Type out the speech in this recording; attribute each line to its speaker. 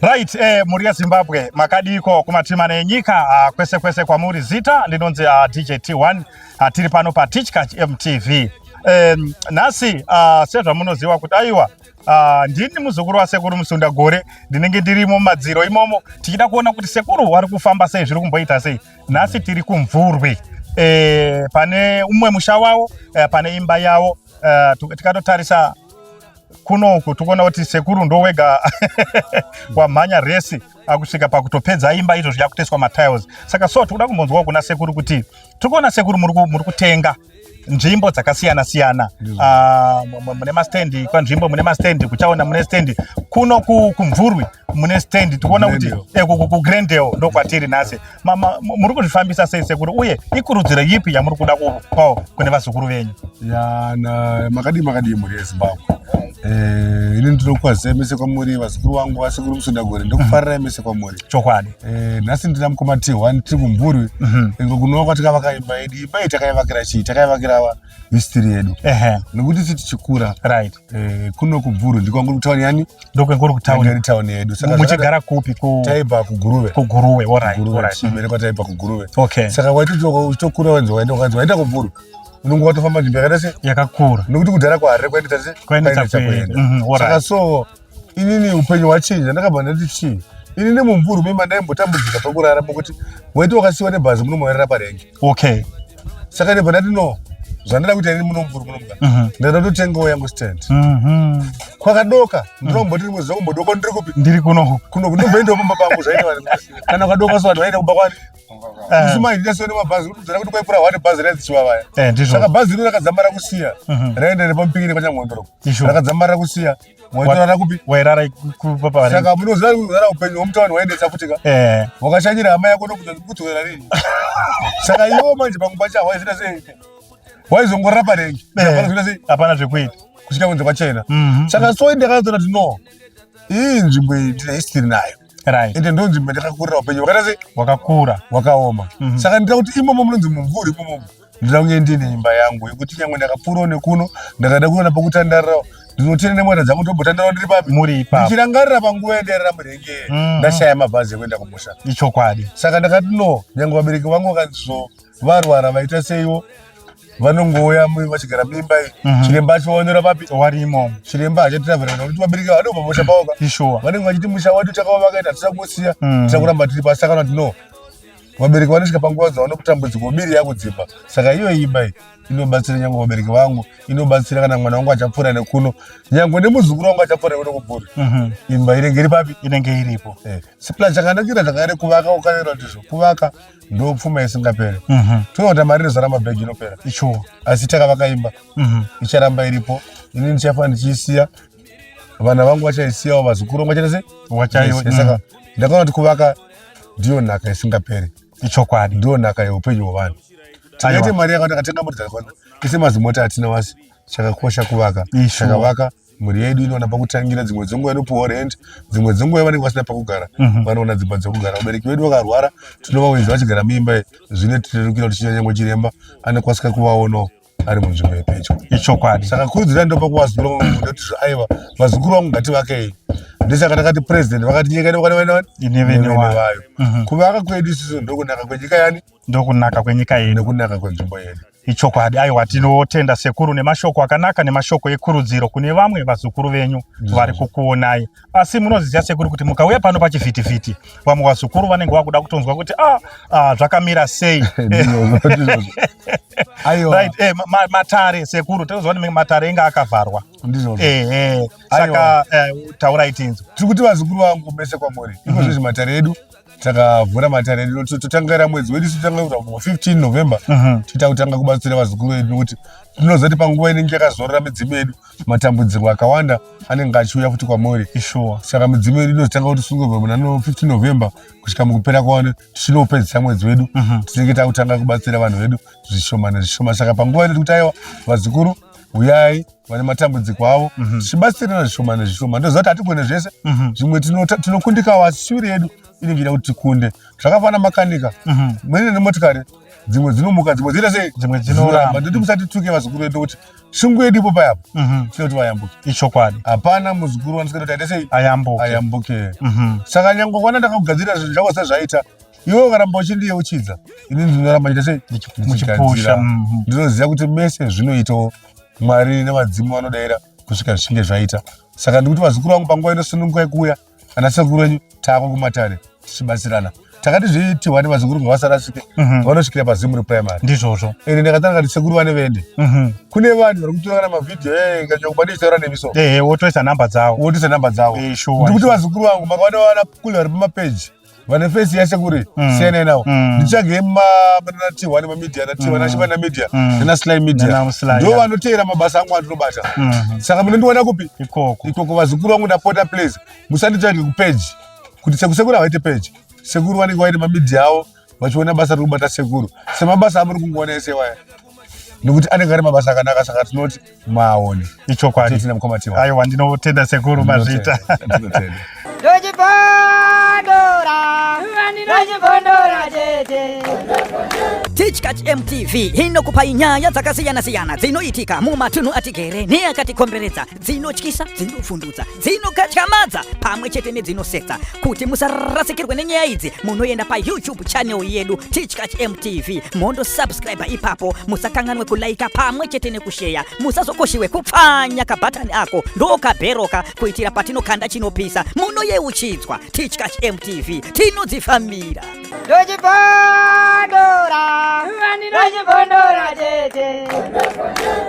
Speaker 1: Right, mhuri yeZimbabwe, makadiko kumatimana enyika, kwese kwese kwamuri. Zita ndinonzi DJ T1, tiri pano paTichkach MTV. Nhasi sezvamunoziva kuti aiwa, ndini muzukuru wasekuru Musundagore, ndinenge ndirimo mumadziro imomo tichida kuona kuti sekuru vari kufamba sei, zviri kumboita sei. Nhasi tiri kuMvurwi, pane umwe musha wavo, pane imba yavo. Tikatotarisa kunoku tikuona kuti sekuru ndowega wamhanya resi akusvika pakutopedza imba, izvo zvichakutoiswa matiles. Saka so tikuda kumbonzwawo kuna sekuru kuti tiri kuona sekuru muri kutenga nzvimbo dzakasiyana siyana, mune mastendi kwanzvimbo, mune mastendi kuchaona, mune stendi kuno kuMvurwi, mune stendi tikuona kuti kuGrendale ndokwatiri nhasi. Muri kuzvifambisa sei sekuru, uye ikurudziro yipi yamuri kuda kupawo kune vazukuru venyu?
Speaker 2: Ya, na makadii, makadii mhuri yeZimbabwe? Ini ndinokwazisai mese kwamuri, vazukuru vangu vasekuru Musundagore, ndokufarirai mese kwamuri.
Speaker 1: Chokwadi.
Speaker 2: Nhasi ndina mukoma T1, tiri kuMvurwi, ingo kunova kwatikavaka imba yedu. Imba iyi takaivakira chii? Takaivakira history yedu, nekuti isi tichikura, kuno kuMvurwi ndikwanguri kutauni yani.
Speaker 1: Ndokwenguri kutauni.
Speaker 2: Iri tauni yedu.
Speaker 1: Saka muchigara kupi?
Speaker 2: Taibva kuGuruve.
Speaker 1: KuGuruve, alright.
Speaker 2: Guruve, tichiberekwa taibva kuGuruve. Saka waitoti uchitokura wanzi waenda, ukanzi waenda kuMvurwi, unonge watofamba nzvimbo yakaita se
Speaker 1: yakakura.
Speaker 2: Nekuti kudhara kwaHarare kwaendesa se
Speaker 1: kwaendesa kuenda.
Speaker 2: Saka so inini upenyu hwachinja, ndakabva ndati chii, inini muMvurwi mema ndaimbotambudzika pekurara, mokuti waiti wakasiwa nebhazi munomoerera parengi. Saka ndibva ndati no, zvandada kuita inini muno muMvurwi munomuka, ndada kutotengawo yangu stand. Kwakadoka ndinomboti rimwe zuva kumbodoka ndiri kupi?
Speaker 1: Ndiri kuno.
Speaker 2: Kuno ndobva pamba pangu. Zvaita kana ukadoka so vanhu vaenda kumba kwani. Isu mai ndinasiwa nemabhazi kuti kuti kwaipfuura one bhazi rainzi Chivavaya.
Speaker 1: Ndizvo.
Speaker 2: Saka bhazi iro rakadzambara kusiya, raenda nepamupikiri kwaNyamhondoro, rakadzambara kusiya, waitorara kupi?
Speaker 1: Wairara.
Speaker 2: Saka munoziva kuzara upenyu hwemutauni waendesa futi ka. Wakashanyira hama yako ndokudzokera rini? Saka iwo manje pamwe pacho hawaizvita sei, waizongorora parengi. Hapana zvikuita sei.
Speaker 1: Hapana zvekuita.
Speaker 2: Kusvika kunze kwachena. Saka so ndakazoona kuti no, iyi nzvimbo iyi ndine history nayo. Ende ndo nzvimbo ndakakurira upenyu wakaita sei?
Speaker 1: Wakakura.
Speaker 2: Wakaoma. Saka ndida kuti imomo munonzi mumvuri imomomo ndida kunge ndine imba yangu yekuti nyangwe ndakapfuurawo nekuno, ndakada kuona pekutandarirawo, ndinotenda nemota dzangu, ndombotandarawo ndiri papi?
Speaker 1: Muri ipapo.
Speaker 2: Ndichirangarira panguva yandairara murenge, ndashaya mabhazi ekuenda kumusha.
Speaker 1: Ichokwadi.
Speaker 2: Saka ndakati no, nyangwe vabereki vangu vakanzizo varwara vaita seiwo, vanongouya vachigara muimba iyi. Chiremba achivaonera papi?
Speaker 1: Wari imomo.
Speaker 2: Chiremba hachatiravhera kuti vabereki vanobva musha pavoka. Vanenge vachiti musha wadu takava vakaita, hatisa kusiya, tichakuramba tiri pasi. Saka vanoti no, vabereki vanosvika panguva dzavanokutambudziko, miri yakudzimba. Saka iyo imba iyi inobatsira nyangwe vabereki vangu, inobatsira kana mwana wangu achapfuura nekuno, nyangwe nemuzukuru wangu achapfuura nekuno kuBhuri, imba inenge iri papi?
Speaker 1: Inenge iripo.
Speaker 2: Sipla chakanakira zvakare kuvaka, ukanira kuti zvo kuvaka ndo pfuma isingaperi. Toona kuti mari inozara mabhegi inopera. Asi takavaka imba, icharamba iripo. Ini ndichafa ndichiisiya, vana vangu vachaisiyawo, vazukuru vangu vachaita sei? Saka ndakaona kuti kuvaka ndiyo nhaka isingaperi.
Speaker 1: Ichokwadi.
Speaker 2: Ndiyo nhaka yeupenyu hwevanhu. Tingaite mari yakawanda, takatenga mota dzakawanda, tese mazimota atina wasi, chakakosha kuvaka. Takavaka, mhuri yedu inoona pakutangira. Dzimwe dzenguva inopiwa rent, dzimwe dzenguva vanenge vasina pakugara, vanoona dzimba dzekugara. Vabereki vedu vakarwara, tinovawinza vachigara muimba iyi. Zvine tirerukira kuti chinyanyangwe chiremba anokwanisa kuvaonawo ari munzvimbo yepedyo.
Speaker 1: Ichokwadi.
Speaker 2: Saka kurudzira ndopa kuvazukuru vangu ndoti aiwa, vazukuru vangu, ngativakei. Ndisaka ndakati president vakati nyika inokwaniwa
Speaker 1: ine vene
Speaker 2: vayo. Kuvaka kwedu isusu ndokunaka kwenyika yani.
Speaker 1: Ndokunaka kwenyika yedu.
Speaker 2: Nekunaka kwenzvimbo yedu.
Speaker 1: Ichokwadi. Aiwa, tinotenda sekuru nemashoko akanaka, nemashoko ekurudziro kune vamwe vazukuru venyu vari kukuonai. Asi munoziva sekuru kuti mukauya pano pachivhitivhiti, vamwe vazukuru vanenge vakuda kutonzwa kuti zvakamira sei.
Speaker 2: Ndizvozvo, ndizvozvo. Aiwa.
Speaker 1: Right, matare sekuru, tinozwa kuti matare enga akavharwa.
Speaker 2: Ndizvozvo.
Speaker 1: Saka taurai tinzwe.
Speaker 2: Tiri kuti vazukuru vangu mese kwamuri, iko zvezvi matare edu takavhura matare edu. Totangira mwedzi wedu, totanga kubva 15 November, tiita kutanga kubatsira vazukuru vedu, nekuti tinoziva kuti panguva inenge yakazorora midzimu yedu, matambudziko akawanda anenge achiuya futi kwamuri. Saka midzimu yedu inozotanga kuti sungurwa muna no 15 November kusvika mukupera kwaona tichinopedzisa mwedzi wedu. Tinenge takutanga kubatsira vanhu vedu zvishoma nezvishoma. Saka panguva ino tikuti aiwa, vazukuru, uyai vane matambudziko avo, tichibatsirana zvishoma nezvishoma. Ndoziva kuti hatigone zvese, zvimwe tinokundikawo, asi shuviro yedu inenge ida kuti tikunde. Zvakafanana makanika mwene nemotikari. Dzimwe dzinomuka, dzimwe dzinoita sei?
Speaker 1: Dzimwe dzinoramba.
Speaker 2: Ndoti musatituke vazukuru vedu kuti shungu yedu ipo payapo. Tinoda kuti vayambuke.
Speaker 1: Ichokwadi.
Speaker 2: Hapana muzukuru wanoswera kuti aite sei?
Speaker 1: Ayambuke.
Speaker 2: Ayambuke. Saka nyangwe kwana ndakakugadzirira zvinhu zvako sezvaita, iwe ukaramba uchindiyeuchidza, ini ndinoramba ndichiita sei?
Speaker 1: Muchipusha.
Speaker 2: Ndichigadzira. Ndinoziva kuti mese zvinoitawo Mwari nevadzimu vanodaira kusvika zvichinge zvaita. Saka ndikuti vazukuru vangu panguva inosunungukai kuuya, ana sekuru venyu taako kumatare tichibatsirana. Takati zviitihwa nevazukuru ngavasarasike, vanosvikira paZimuri Primary.
Speaker 1: Ndizvozvo.
Speaker 2: Ende ndakatanga kuti sekuru vane vende. Kune vanhu vari kutora kana mavhidhiyo kanyangwe ndichitaura nemi so.
Speaker 1: Ehe, wotoisa nhamba dzavo.
Speaker 2: Wotoisa nhamba dzavo.
Speaker 1: Sure,
Speaker 2: Ndikuti vazukuru vangu makaona vana kule vari pamapeji vane fesi yasekuru siyanai navo. Nditsvage mana T1 mamedia na T1 na media nana Sly Media.
Speaker 1: Nana Sly,
Speaker 2: Ndo
Speaker 1: yeah.
Speaker 2: vanoteera mabasa angu andinobata. Saka munondiwana kupi?
Speaker 1: Ikoko.
Speaker 2: Ikoko vazukuru vangu ndapota please. Musanditsvage kupeji. Kuti sekuru havaite peji. Sekuru vanenge vaine mamedia avo vachiona basa riri kubata sekuru. Semabasa amuri kungoona ese waya. Nekuti anenge ari mabasa akanaka saka tinoti maone.
Speaker 1: Ichokwadi.
Speaker 2: Titina mukoma T1.
Speaker 1: Aiwa, ndinotenda sekuru, mazvita.
Speaker 2: Ndinotenda.
Speaker 3: Ndochibondora, ndochibondora chete.
Speaker 4: Tichkach MTV inokupai nyaya dzakasiyana-siyana dzinoitika mumatunhu atigere neakatikomberedza, dzinotyisa, dzinovhundutsa, dzinokatyamadza pamwe chete nedzinosetsa. Kuti musarasikirwe nenyaya idzi, munoenda paYouTube channel yedu Tichkach MTV, mondo subscribe ipapo, musakanganwe kulaika pamwe chete nekusheya, musazokoshiwe kupfanya kabhatani ako ndokabheroka kuitira patinokanda chinopisa munoyeuchidzwa. Tichkach MTV tinodzifambira.
Speaker 3: Ndochibondora, ndochibondora chete.